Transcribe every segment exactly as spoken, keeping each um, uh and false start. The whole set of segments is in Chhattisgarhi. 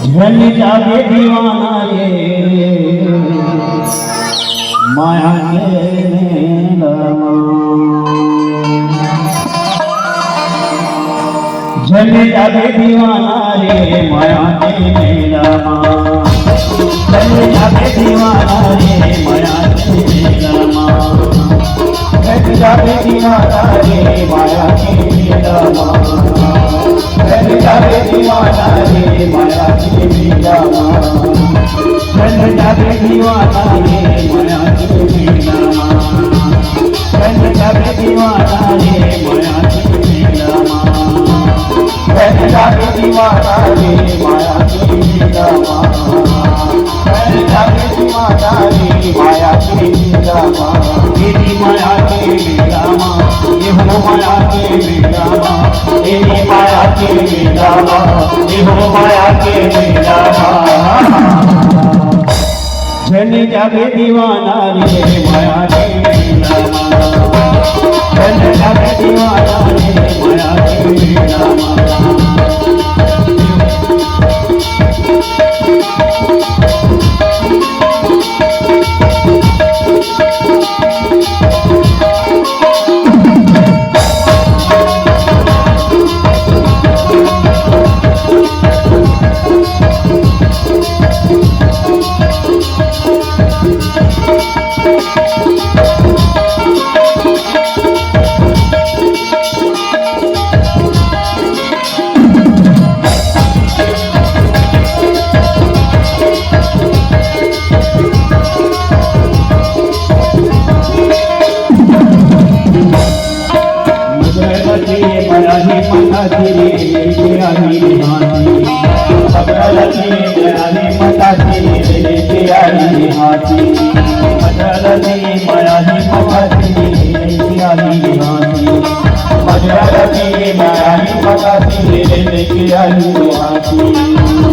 झन जाबे दीवाना रे, माया के मेला मा। झन जाबे दीवाना रे, माया के मेला मा। झन जाबे दीवाना रे, माया के मेला मा। झन जाबे दीवाना रे, माया के मेला मा। झन जाबे दीवाना रे, माया के मेला मा। झन जाबे दीवाना रे, माया के मेला मा। झन जाबे दीवाना रे, माया के मेला मा। झन जाबे दीवाना रे, माया के मेला मा। झन जाबे दीवाना रे, माया के मेला मा। तेरी माया के मेला मा, ये हो माया के मेला मा। तेरी माया के मेला मा, ये हो माया के मेला मा। झन जाबे दीवाना रे, माया के मेला मा। झन जाबे दीवाना रे, माया के मेला मा।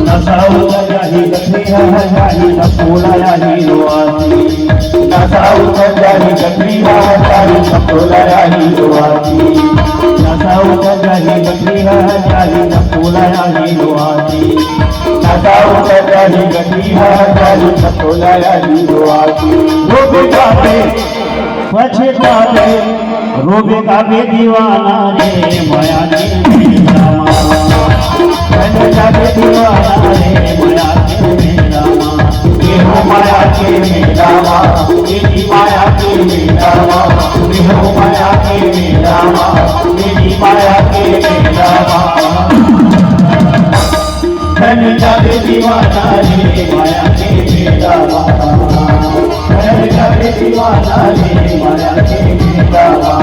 नशा उतर जाही गठरी हा जाही, सब तोला आही रोआती। नशा उतर जाही गठरी हा जाही, सब तोला आही रोआती। नशा उतर जाही गठरी हा जाही, सब तोला आही रोआती। नशा उतर जाही गठरी हा जाही, सब तोला आही रोआती। रोबे गाबे पछताबे, रोबे गाबे दीवाना रे, माया के मेला मा। झन जाबे दीवाना रे, माया के मेला मा। ये हो माया के मेला मा, तेरी माया के मेला मा। ये हो माया के मेला मा, तेरी माया के मेला मा। झन जाबे दीवाना रे, माया के मेला मा। झन जाबे दीवाना रे, माया के मेला मा।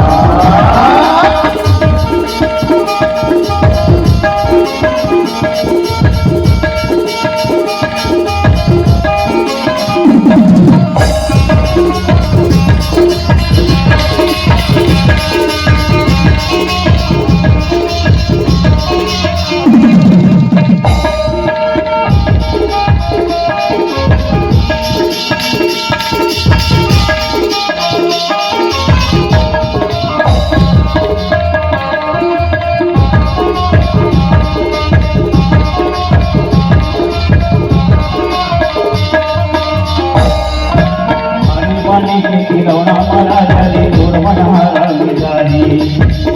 पानी पानी के खिलौना मारा जाली, तोर मन हरा जाली।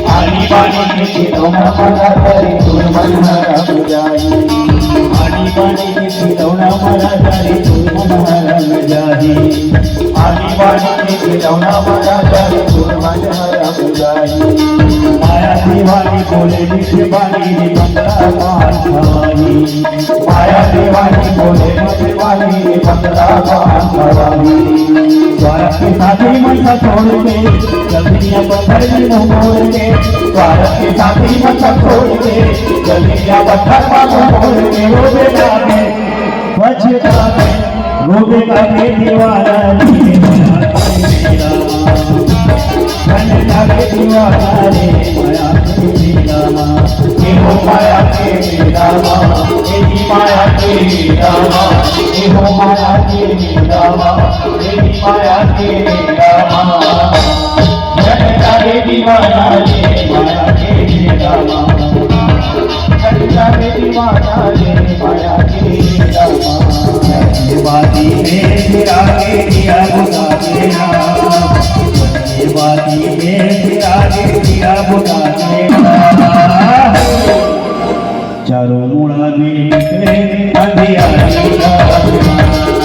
पानी पानी के खिलौना मारा जाली, तोर मन हरा जाली। पानी पानी के खिलौना मारा जाली, तोर मन हरा जाली। पानी पानी के खिलौना मारा जाली, तोर मन हरा जाली। माया दीवानी बोले मीठे पानी रे, पतला पान खवाई। माया दीवानी बोले मीठे पानी रे, पतला पान खवाई। स्वार्थ के साथी मन सा छोड़ के, जल्दी अब पत्थर भी मुंह मोड़ के। स्वार्थ के साथी मन सा छोड़ के, जल्दी अब पत्थर भी मुंह मोड़ के। रोबे गाबे पछताबे, रोबे गाबे दीवाना रे, माया के मेला मा। झन जाबे दीवाना रे, माया के मेला मा। ये हो माया के मेला मा, तेरी माया के मेला मा। ये हो माया के मेला मा, तेरी माया के मेला मा। झन जाबे दीवाना रे, माया के मेला मा। झन जाबे दीवाना रे, माया के दिया बुता देना, ये बाती में फिर आगे दिया बुता देना। चारों मुड़ा में निकले अंधियारी का, अंधियारी का।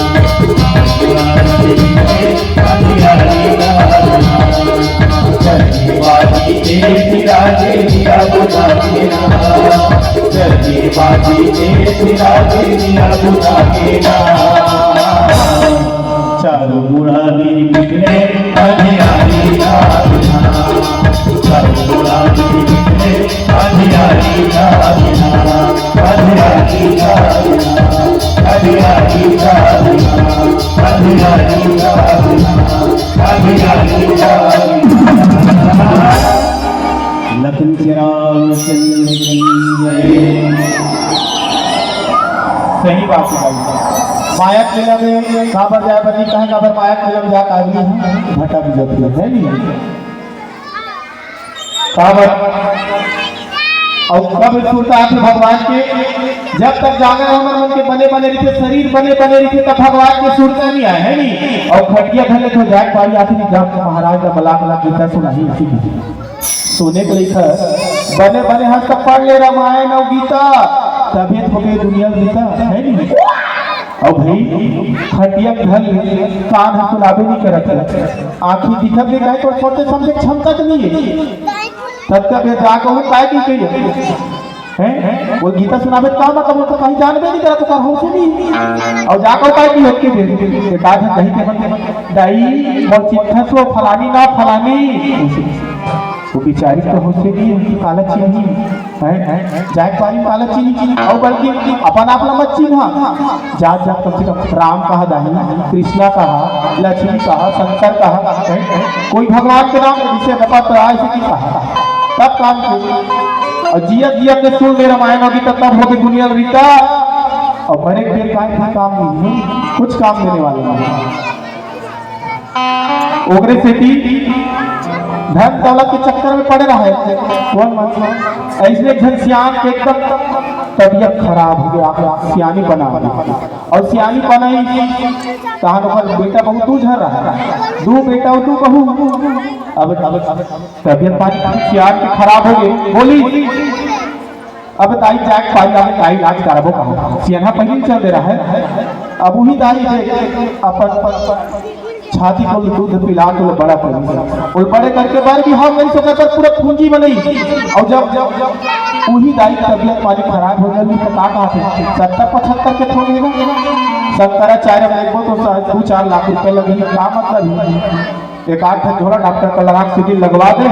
चारों मुड़ा में निकले अंधियारी का, चारों मुड़ा में निकले अंधियारी का, अंधियारी का, अंधियारी का, अंधियारी का। लखन के राम चंद्र की जय। सही बात है भाई। माया के मेला में काबर जाए बर नहीं कहे, काबर माया के मेला में जाए काबर नहीं है, भटक जाती है, है नहीं? काबर? और कब सुरता आथे भगवान के? जब तक जागे हमर मन के बने बने रहिथे, शरीर बने बने रहिथे, तब भगवान के सुरता नहीं आए, है नहीं? और खटिया भले तो जाए पारी आथे नहीं, जब महाराज का बला बला गीता सुनाही इसी की। सोने के लेखा बने बने हंस के पढ़ ले रामायण और गीता, तबीयत हो गई दुनिया गीता, है नहीं? और भाई, खटिया ढल कान ह सुनाबे नहीं करत है, आँखी दिखत नहीं, काहे तो सोचे समझे क्षमता तो नहीं है। तब तक ये जाके वो काय की कही है? वो गीता सुनाबे का मतलब, वो तो कहीं जानबे नहीं करत, तो कर होश नहीं। और जाकर काय की होत के दे, एक आध कहीं के मन में, "दाई, मोर चिट्ठा सो फलानी ना फलानी।" वो बेचारी तो होश नहीं, उनकी काला चिन्ही है, जाए पारी काला चिन्ही, और बल्कि अपन आप ला मत चिन्हा। जात जात कम से कम राम कहा दाई, कृष्णा कहा, लक्ष्मी कहा, शंकर कहा, कोई भगवान के नाम जिसे बता तो आए से की कहा, तब काम किए। और जिया जिया के सुन ले रामायण और गीता, तब होगी दुनिया रीता। और बड़े बेर काय भी काम नहीं है, कुछ काम देने वाले नहीं। ओकरे सेती धन दौलत के चक्कर में पड़े रहे। कौन मन? ऐसने एक झन सियान के एकदम तबीयत खराब हो गया, सियानी बना गया। और सियानी बनाई, तहान ओकर बेटा बहुत दू झन रहा, दू बेटा और दू बहू। अब, अब, अब तबीयत पानी सियान के खराब हो गई, बोली, "अब दाई जाए पारी, अब दाई इलाज कराबो कहाँ?" सियाना पहले ही चल दे रहा है। अब वही दाई जे अपन छाती को दूध पिला के बड़ा करी, वो बड़े करके बार भी हाँ करी, सो कर पूरा पूंजी बनाई। और जब वही दाई तबीयत पानी खराब हो गई, तो का कहा थे, "सत्तर पचहत्तर के थोड़ी है ना?" शंकराचार्य में एक तो दो चार लाख रुपए लगे, का मतलब है? एक आध झोला डॉक्टर का लगा के सिटी लगवा दे,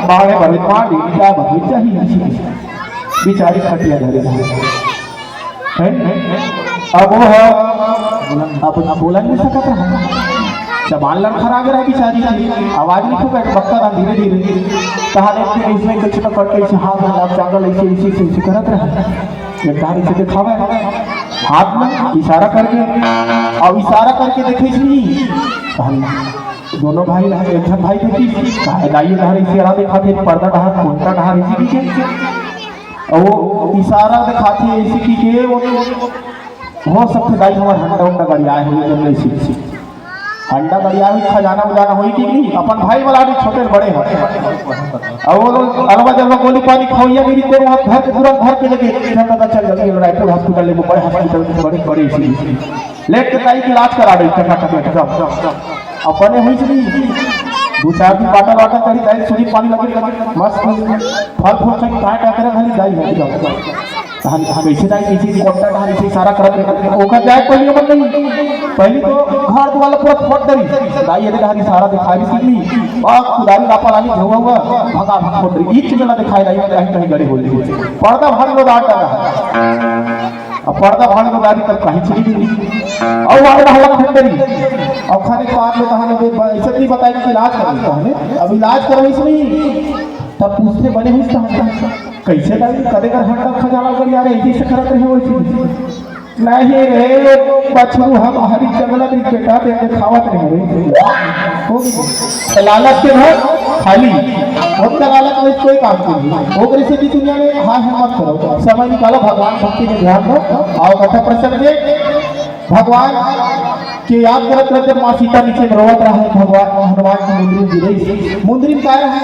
बाहर भवित मान ली, क्या भवित चाहिए? बेचारी खटिया धरे हैं। हैं? अब वो है, अब, अब बोला नहीं सकत रहा। जबान लड़खड़ा गया बेचारी की, आवाज नहीं फूका, बकता रहा धीरे धीरे। कहा नहीं कि इसमें कुछ न करके इसे हाथ में लग जागल, इसे, इसे, इसे, इसे करत रहा। एक बार इसे दिखावे, हाथ में इशारा करके, और इशारा करके देखे इसमें। दोनों भाई रहे, एक झन भाई देखी, दाई डहर इशारा दिखाथे, पर्दा डहर, कोंटा डहर इसी की के। और वो इशारा दिखाथे इसी की के, वो हो सकथे दाई हमार हंडा उंडा गड़ियाए होई, जब ले इसी, इसी। हंडा गड़ियाए होई, खजाना उजाना होई कि नहीं, अपन भाई वाला भी छोटे बड़े हो। और वो लोग अलवा जलवा गोली पानी खवैया गिरी, तेरे वहाँ घर के, पूरा घर के लगे, चल दादा, चल जल्दी रायपुर हॉस्पिटल ले, वो बड़े हॉस्पिटल में बड़े, बड़े इसी, इसी। लेट के दाई के इलाज करा रही, टका टका टका। अपने हुई सुनी, दो चार दिन बाटल वाटल करी, दाई सुनी पानी लगे, लगे, मस्त फल फूल खाई, काय काय करे, खाली दाई है, जाओ। हम, हम ऐसे दाई, ऐसे कोट्टा का, ऐसे इशारा करत रहे, ओकर जाए कोई नियम नहीं। पहली तो घर वाला पूरा फोड़ डरी, दाई ये कहानी सारा दिखाई सुनी, बा कुदारी लापा लाली धोवा हुआ, भगा भगा फोड़ डरी, एक चीज ना दिखाई दाई, कहीं, कहीं गड़े हो रही। पर्दा भारी लो दांत डाला। अब पर्दा फाड़ के दादी तब कहीं चली गई। और वाले हल्ला खंडरी। और खाने के बाद में कहा, "मैं ऐसे नहीं बताया कि इलाज कर लेता हूँ।" अब इलाज करवाई से नहीं। तब पूछते बने हुए इसका हंडा। "कैसे दादी, कदे कर हंडा खजाना कर यार, ऐसे से करत रहे हो ऐसे।" "नहीं रे, बछरू हम हरी जंगल में बेटा दे के खावत रहे रे।" हो गई। तो लालच के घर खाली। ओतका लालच में कोई काम नहीं। ओकरे से भी दुनिया में हाय हाय मत करो। समय निकालो, भगवान भक्ति में ध्यान दो। आओ कथा प्रसंग में। भगवान के याद करत करत जब माँ सीता नीचे में रोवत रहे, भगवान हनुमान जी मुंदरी में गिरे, मुंदरी में काय रहे?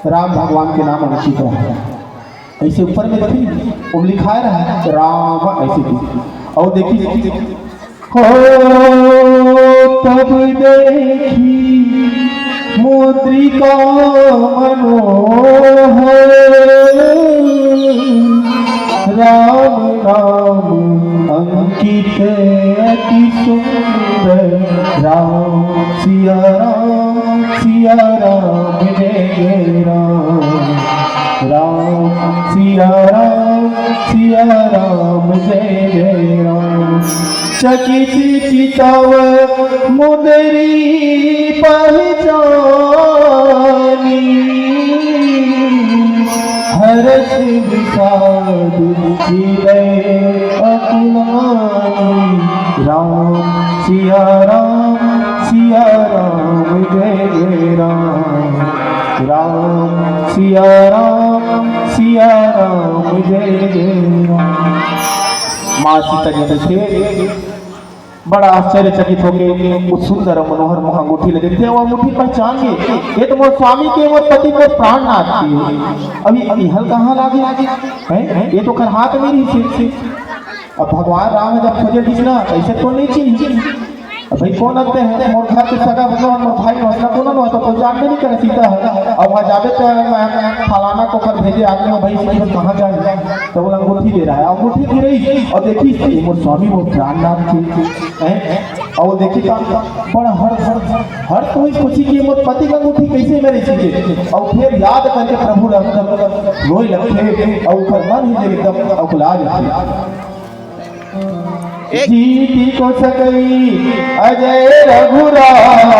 राम भगवान के नाम अंकित रहे। ऐसे ऊपर में देखी, वो लिखाय रहे राम, ऐसे की। और देखी, हो तब देखी मुद्रिका मनोहर, राम नाम अंकित अति सुंदर। राम सिया राम, सिया राम, जय जय राम। राम सिया राम, सिया राम, जय जय राम। चकित चितव मुदरी पहचानी, हरष विषाद हृदय अकुलानी। राम सिया राम, सिया राम, जय जय राम। राम सिया राम, सिया राम, जय जय राम। माँ सीता जी देखे, बड़ा आश्चर्यचकित होके वो सुंदर और मनोहर मुँह अंगूठी लगे थे। वो अंगूठी पहचान गए, ये तो मोर स्वामी के, मोर पति, मोर प्राणनाथ के। अभी अभी हल कहाँ लागे, हैं? ये तो कर हाथ में नहीं थे। अब भगवान राम जब खोजे दिस ना, ऐसे तो नहीं चीज। अब भाई कौन आते हैं? मोर घर के सगा मतलब मोर भाई, वैसा कोनो ना, तो कोई जानबे नहीं करे सीता है। अब वहाँ जाबे तो मैं फलाना को कर भेजे आदमी हो भाई, सीता कहाँ जाए? तो वो अंगूठी दे रहा है, अंगूठी गिरई और देखी, ये मोर स्वामी, मोर प्राणनाथ के हैं। और वो देखी तो बड़ा हर हर हर कोई सोची कि मोर पति का अंगूठी कैसे मेरे सीखे। और फिर याद करके प्रभु राम रोए लगते और ओकर मन ही एकदम अकुला जाते। जीति को सकई अजय रघुराई,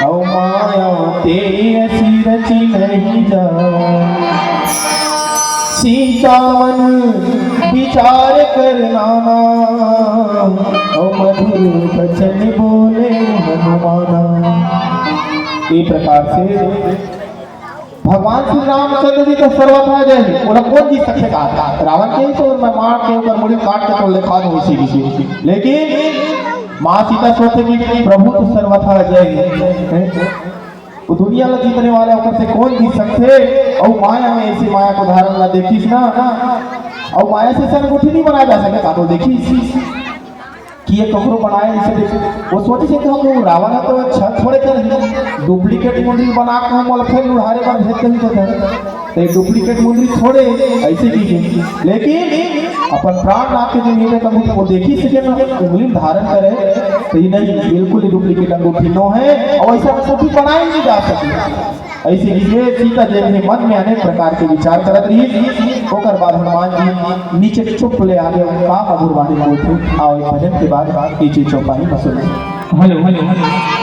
अउ माया ते असी रचि नहीं जाय। सीता मन विचार कर नाना, अउ मधुर बचन बोले हनुमाना। ये प्रकार से भगवान श्री रामचंद्र जी तो सर्वथा जय हे, ओला कोन जीत सकथे का? रावण के ही तो मैं मार के ओकर मुड़ी काट के तोड़ ले खा दूं इसी की। लेकिन माँ सीता सोचे कि प्रभु तो सर्वथा जय हे, वो दुनिया ला जीतने वाला, ओकर से कोन जीत सकथे? अउ माया में ऐसी माया को धारण ला देखिस ना, अउ माया से संगठन नहीं बनाया जा सके का? तो देखिस कि ये ककरो बनाए नहीं सके। वो सोचे कि हम लोग रावण है तो अच्छा थोड़े कर, डुप्लीकेट मुंदरी बना के हम फिर लुढ़ारे पर भेज देंगे तो, तो ये डुप्लीकेट मुंदरी थोड़े ऐसे की गई। लेकिन अपन प्राणनाथ के जो ये कम वो देखी सके ना, उंगली में धारण करे, तो ये नहीं, बिल्कुल ही डुप्लीकेट अंगूठी नो है और ऐसा अंगूठी बनाए नहीं जा सके। ऐसे कीजिए, सीता जी अपने मन में अनेक प्रकार के विचार करत रही। ओकर बाद हनुमान जी नीचे चुप ले आगे, का मधुर वाणी बोलथे। आओ, एक भजन के बाद नीचे चौपाई में सुने। Hello, hello, hello.